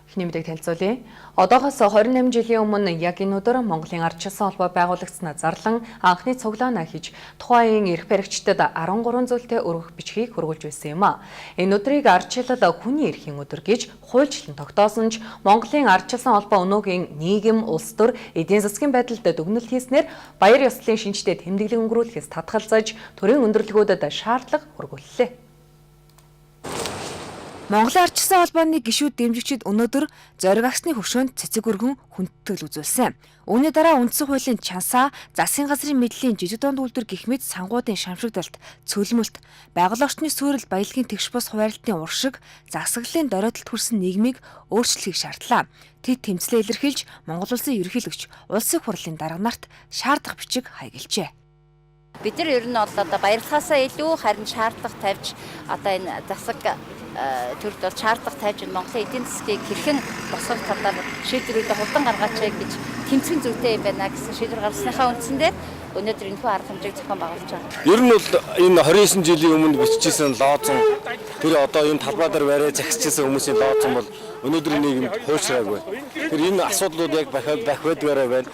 Эхний мэдээг танилцуулъя. Одоохоос 28 жилийн өмнө яг энэ өдөр Монголын ардчилсан холбоо байгуулагдсанаа зарлан анхны цуглаанаа хийж тухайн эрх баригчдад 13 зүйлтэй өргөх бичгийг хөргүүлж байсан юм а. Энэ өдрийг ардчилал хүний эрхийн өдөр гэж хуульчлан тогтоосон ч Монголын ардчилсан холбоо өнөөгийн нийгэм, улс төр, эдийн засгийн байдалд дүгнэлт хийснээр баяр ёслолын шинжтэй тэмдэглэн өнгөрүүлэхээс татгалзаж төрийн өндөрлөгүүдэд шаардлага хөргүүллээ. Монголын ардчилсан холбооны гишүүд дэмжигчид өнөөдөр Зориг агсны хөшөөнд цэцэг өргөн хүндэтгэл үзүүлсэн. Үүний дараа үндсэн хуулийн чансаа, засгийн газрын мэдлийн жижиг дунд үйлдвэр гэх мэт сангуудын шамшигдалт, цөлмөлт, байгаль орчны суурил баялагын тэгш бус хуваарлтын уршиг, засаглалын доройтолд хүрсэн нийгмийг өөрчлөхийг шаардлаа. Тэд тэмцлээ илэрхийлж Монгол улсын ерөнхийлөгч, улсын хурлын дарга нарт шаардлага бичиг хаягилжээ. Бид нар ер нь бол одоо баярлахаасаа илүү харин шаардлага тавьж одоо энэ засаг төрд бол шаардлага тавьж энэ Монголын эдийн засгийг хэрхэн босгох талаар шийдвэрүүдээ хурдан гаргаач гэж тэмцэх зүйтэй юм байна гэсэн шийдвэр гаргасныхаа үндсэн дээр өнөөдөр энэхүү арга хэмжээг зохион байгуулж байгаа. Ер нь бол энэ 29 жилийн өмнө бичижсэн лозун тэр одоо энэ талбай дээр бариа загсчихсан хүмүүсийн лозун бол өнөөдрийн нийгэмд хуульчраагүй. Тэр энэ асуудлууд яг бах байдгаараа байна.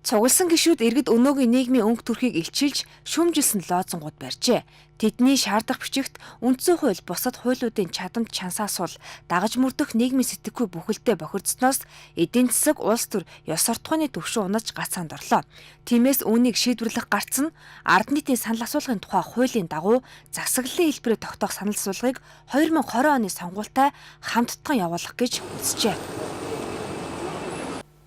Цугласан гишүүд иргэд өнөөгийн нийгмийн өнгө төрхийг илчилж шүүмжилсэн лозунгууд барьжээ. Тэдний шаардах бичигт үндсэн хууль бусад хуулиудын чадамж чансаа сул дагаж мөрдөх нийгмийн сэтгэхүй бүхэлдээ бохирдсоноос эдийн засаг, улс төр, ёс суртахууны түвшин унаж гацаанд орлоо. Тиймээс үүнийг шийдвэрлэх гарц нь ард нийтийн санал асуулгын тухай хуулийн дагуу засаглалын хэлбэрээр тогтоох санал асуулгыг 2020 оны сонгуультай хамттан явуулах гэж үзжээ.